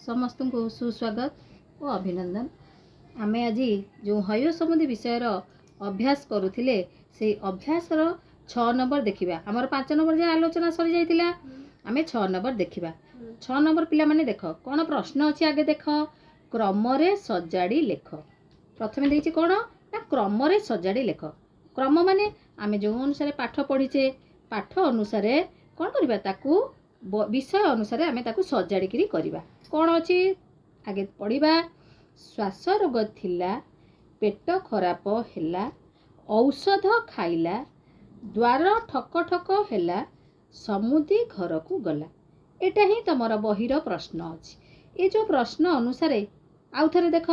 ସମସ୍ତଙ୍କୁ ସୁସ୍ୱାଗତ ଓ ଅଭିନନ୍ଦନ। ଆମେ ଆଜି ଯେଉଁ ହୟ ସମ୍ବନ୍ଧୀ ବିଷୟର ଅଭ୍ୟାସ କରୁଥିଲେ, ସେଇ ଅଭ୍ୟାସର 6 ନମ୍ବର ଦେଖିବା। ଆମର 5 ନମ୍ବର ଯାଏ ଆଲୋଚନା ସରିଯାଇଥିଲା। ଆମେ 6 ନମ୍ବର ଦେଖିବା। 6 ନମ୍ବର ପିଲାମାନେ ଦେଖ, କ'ଣ ପ୍ରଶ୍ନ ଅଛି ଆଗେ ଦେଖ। କ୍ରମରେ ସଜାଡ଼ି ଲେଖ। ପ୍ରଥମେ ଦେଇଛି କ'ଣ ନା କ୍ରମରେ ସଜାଡ଼ି ଲେଖ। କ୍ରମ ମାନେ ଆମେ ଯେଉଁ ଅନୁସାରେ ପାଠ ପଢ଼ିଛେ, ପାଠ ଅନୁସାରେ କ'ଣ କରିବା, ତାକୁ ବିଷୟ ଅନୁସାରେ ଆମେ ତାକୁ ସଜାଡ଼ିକିରି କରିବା। କ'ଣ ଅଛି ଆଗେ ପଢ଼ିବା। ଶ୍ୱାସ ରୋଗ ଥିଲା, ପେଟ ଖରାପ ହେଲା, ଔଷଧ ଖାଇଲା, ଦ୍ୱାର ଠକ ଠକ ହେଲା, ସମୁଦି ଘରକୁ ଗଲା। ଏଇଟା ହିଁ ତମର ବହିର ପ୍ରଶ୍ନ ଅଛି। ଏ ଯେଉଁ ପ୍ରଶ୍ନ ଅନୁସାରେ ଆଉ ଥରେ ଦେଖ।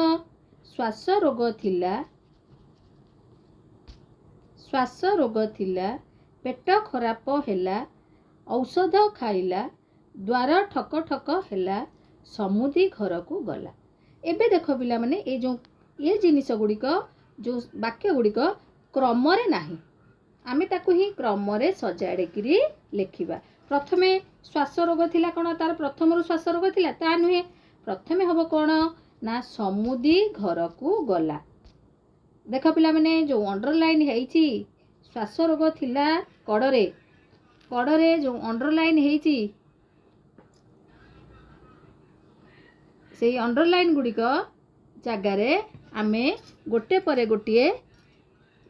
ଶ୍ୱାସ ରୋଗ ଥିଲା, ଶ୍ୱାସ ରୋଗ ଥିଲା, ପେଟ ଖରାପ ହେଲା, ଔଷଧ ଖାଇଲା, ଦ୍ୱାର ଠକ ଠକ ହେଲା, ସମୁଦି ଘରକୁ ଗଲା। ଏବେ ଦେଖ ପିଲାମାନେ, ଏଇ ଯେଉଁ ଏ ଜିନିଷ ଗୁଡ଼ିକ, ଯେଉଁ ବାକ୍ୟ ଗୁଡ଼ିକ କ୍ରମରେ ନାହିଁ, ଆମେ ତାକୁ ହିଁ କ୍ରମରେ ସଜାଡ଼ିକିରି ଲେଖିବା। ପ୍ରଥମେ ଶ୍ୱାସ ରୋଗ ଥିଲା, କ'ଣ ତାର ପ୍ରଥମରୁ ଶ୍ୱାସ ରୋଗ ଥିଲା? ତା ନୁହେଁ। ପ୍ରଥମେ ହେବ କ'ଣ ନା ସମୁଦି ଘରକୁ ଗଲା। ଦେଖ ପିଲାମାନେ, ଯେଉଁ ଅଣ୍ଡରଲାଇନ୍ ହେଇଛି ଶ୍ୱାସ ରୋଗ ଥିଲା କଡ଼ରେ କଡ଼ରେ ଯେଉଁ ଅଣ୍ଡରଲାଇନ୍ ହେଇଛି, ସେଇ ଅଣ୍ଡରଲାଇନ୍ ଗୁଡ଼ିକ ଜାଗାରେ ଆମେ ଗୋଟେ ପରେ ଗୋଟିଏ,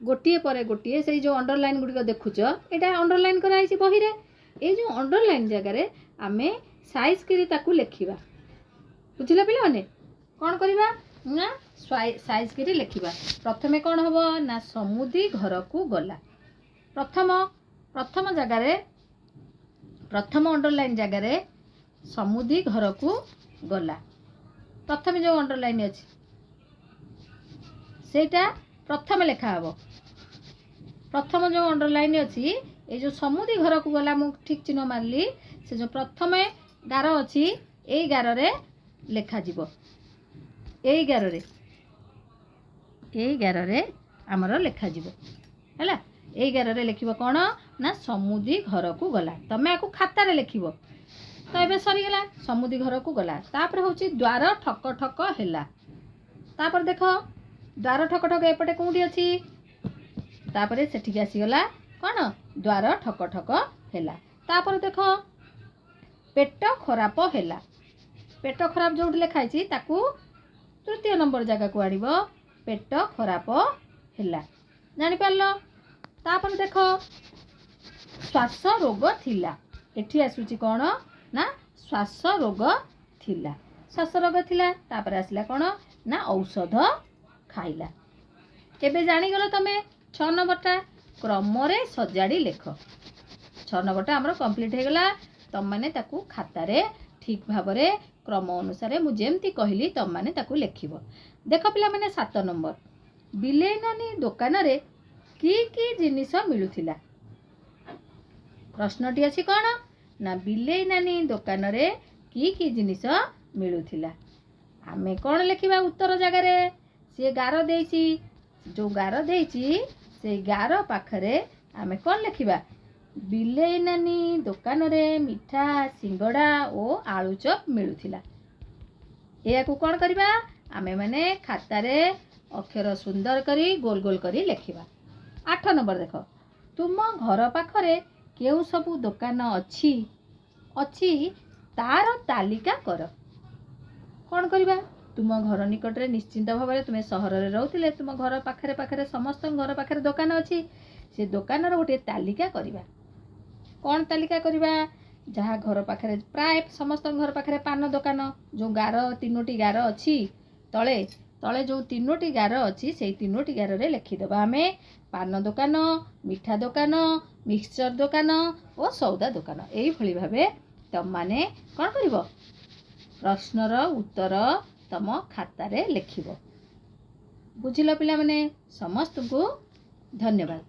ଗୋଟିଏ ପରେ ଗୋଟିଏ, ସେଇ ଯେଉଁ ଅଣ୍ଡରଲାଇନ୍ ଗୁଡ଼ିକ ଦେଖୁଛ, ଏଇଟା ଅଣ୍ଡରଲାଇନ୍ କରାହେଇଛି ବହିରେ। ଏଇ ଯେଉଁ ଅଣ୍ଡରଲାଇନ୍ ଜାଗାରେ ଆମେ ସାଇଜ୍ କରି ତାକୁ ଲେଖିବା। ବୁଝିଲ ପିଲାମାନେ? କ'ଣ କରିବା ନା ସାଇଜ୍ କରି ଲେଖିବା। ପ୍ରଥମେ କ'ଣ ହେବ ନା ସମୁଦି ଘରକୁ ଗଲା। ପ୍ରଥମ ଜାଗାରେ, ପ୍ରଥମ ଅଣ୍ଡରଲାଇନ୍ ଜାଗାରେ ସମୁଦି ଘରକୁ ଗଲା। ପ୍ରଥମେ ଯେଉଁ ଅଣ୍ଡରଲାଇନ୍ ଅଛି ସେଇଟା ପ୍ରଥମେ ଲେଖା ହେବ। ପ୍ରଥମ ଯେଉଁ ଅଣ୍ଡରଲାଇନ୍ ଅଛି, ଏଇ ଯେଉଁ ସମୁଦି ଘରକୁ ଗଲା, ମୁଁ ଠିକ୍ ଚିହ୍ନ ମାରିଲି। ସେ ଯେଉଁ ପ୍ରଥମେ ଗାର ଅଛି, ଏଇ ଗାରରେ ଲେଖାଯିବ। ଏଇ ଗାରରେ ଆମର ଲେଖାଯିବ। ହେଲା, ଏଇ ଗାରରେ ଲେଖିବ କ'ଣ ନା ସମୁଦି ଘରକୁ ଗଲା। ତମେ ଆକୁ ଖାତାରେ ଲେଖିବ। ତ ଏବେ ସରିଗଲା ସମୁଦି ଘରକୁ ଗଲା। ତାପରେ ହେଉଛି ଦ୍ୱାର ଠକ ଠକ ହେଲା। ତାପରେ ଦେଖ, ଦ୍ୱାର ଠକ ଠକ ଏପଟେ କେଉଁଠି ଅଛି? ତାପରେ ସେଠିକି ଆସିଗଲା କ'ଣ? ଦ୍ୱାର ଠକ ଠକ ହେଲା। ତାପରେ ଦେଖ, ପେଟ ଖରାପ ହେଲା। ପେଟ ଖରାପ ଯେଉଁଠି ଲେଖା ହେଇଛି, ତାକୁ ତୃତୀୟ ନମ୍ବର ଜାଗାକୁ ଆଣିବ। ପେଟ ଖରାପ ହେଲା, ଜାଣିପାରିଲ? ତାପରେ ଦେଖ, ଶ୍ୱାସ ରୋଗ ଥିଲା। ଏଠି ଆସୁଛି କ'ଣ ନା ଶ୍ୱାସ ରୋଗ ଥିଲା। ଶ୍ୱାସ ରୋଗ ଥିଲା, ତାପରେ ଆସିଲା କ'ଣ ନା ଔଷଧ ଖାଇଲା। ଏବେ ଜାଣିଗଲ ତମେ 6 ନମ୍ବରଟା କ୍ରମରେ ସଜାଡ଼ି ଲେଖ। 6 ନମ୍ବରଟା ଆମର କମ୍ପ୍ଲିଟ୍ ହେଇଗଲା। ତମମାନେ ତାକୁ ଖାତାରେ ଠିକ୍ ଭାବରେ କ୍ରମ ଅନୁସାରେ ମୁଁ ଯେମିତି କହିଲି, ତମମାନେ ତାକୁ ଲେଖିବ। ଦେଖ ପିଲାମାନେ, 7 ନମ୍ବର। ବିଲେଇ ନାନୀ ଦୋକାନରେ କି କି ଜିନିଷ ମିଳୁଥିଲା? ପ୍ରଶ୍ନଟି ଅଛି କ'ଣ ନା ବିଲେଇ ନାନୀ ଦୋକାନରେ କି କି ଜିନିଷ ମିଳୁଥିଲା? ଆମେ କ'ଣ ଲେଖିବା ଉତ୍ତର ଜାଗାରେ? ସିଏ ଗାର ଦେଇଛି। ଯେଉଁ ଗାର ଦେଇଛି, ସେଇ ଗାର ପାଖରେ ଆମେ କ'ଣ ଲେଖିବା? ବିଲେଇ ନାନୀ ଦୋକାନରେ ମିଠା, ସିଙ୍ଗଡ଼ା ଓ ଆଳୁଚପ ମିଳୁଥିଲା। ଏହାକୁ କ'ଣ କରିବା? ଆମେମାନେ ଖାତାରେ ଅକ୍ଷର ସୁନ୍ଦର କରି ଗୋଲ ଗୋଲ କରି ଲେଖିବା। 8 ନମ୍ବର ଦେଖ। ତୁମ ଘର ପାଖରେ କେଉଁ ସବୁ ଦୋକାନ ଅଛି ଅଛି ତାର ତାଲିକା କର। କ'ଣ କରିବା? ତୁମ ଘର ନିକଟରେ ନିଶ୍ଚିନ୍ତ ଭାବରେ, ତୁମେ ସହରରେ ରହୁଥିଲେ ତୁମ ଘର ପାଖରେ ପାଖରେ, ସମସ୍ତଙ୍କ ଘର ପାଖରେ ଦୋକାନ ଅଛି। ସେ ଦୋକାନର ଗୋଟିଏ ତାଲିକା କରିବା। କ'ଣ ତାଲିକା କରିବା? ଯାହା ଘର ପାଖରେ, ପ୍ରାୟ ସମସ୍ତଙ୍କ ଘର ପାଖରେ ପାନ ଦୋକାନ। ଯେଉଁ ଗାର, ତିନୋଟି ଗାର ଅଛି ତଳେ ତଳେ, ଯେଉଁ ତିନୋଟି ଗାର ଅଛି, ସେଇ ତିନୋଟି ଗାରରେ ଲେଖିଦେବା ଆମେ ପାନ ଦୋକାନ, ମିଠା ଦୋକାନ, ମିକ୍ସଚର ଦୋକାନ ଓ ସଉଦା ଦୋକାନ। ଏଇଭଳି ଭାବେ ତମମାନେ କ'ଣ କରିବ? ପ୍ରଶ୍ନର ଉତ୍ତର ତମ ଖାତାରେ ଲେଖିବ। ବୁଝିଲ ପିଲାମାନେ? ସମସ୍ତଙ୍କୁ ଧନ୍ୟବାଦ।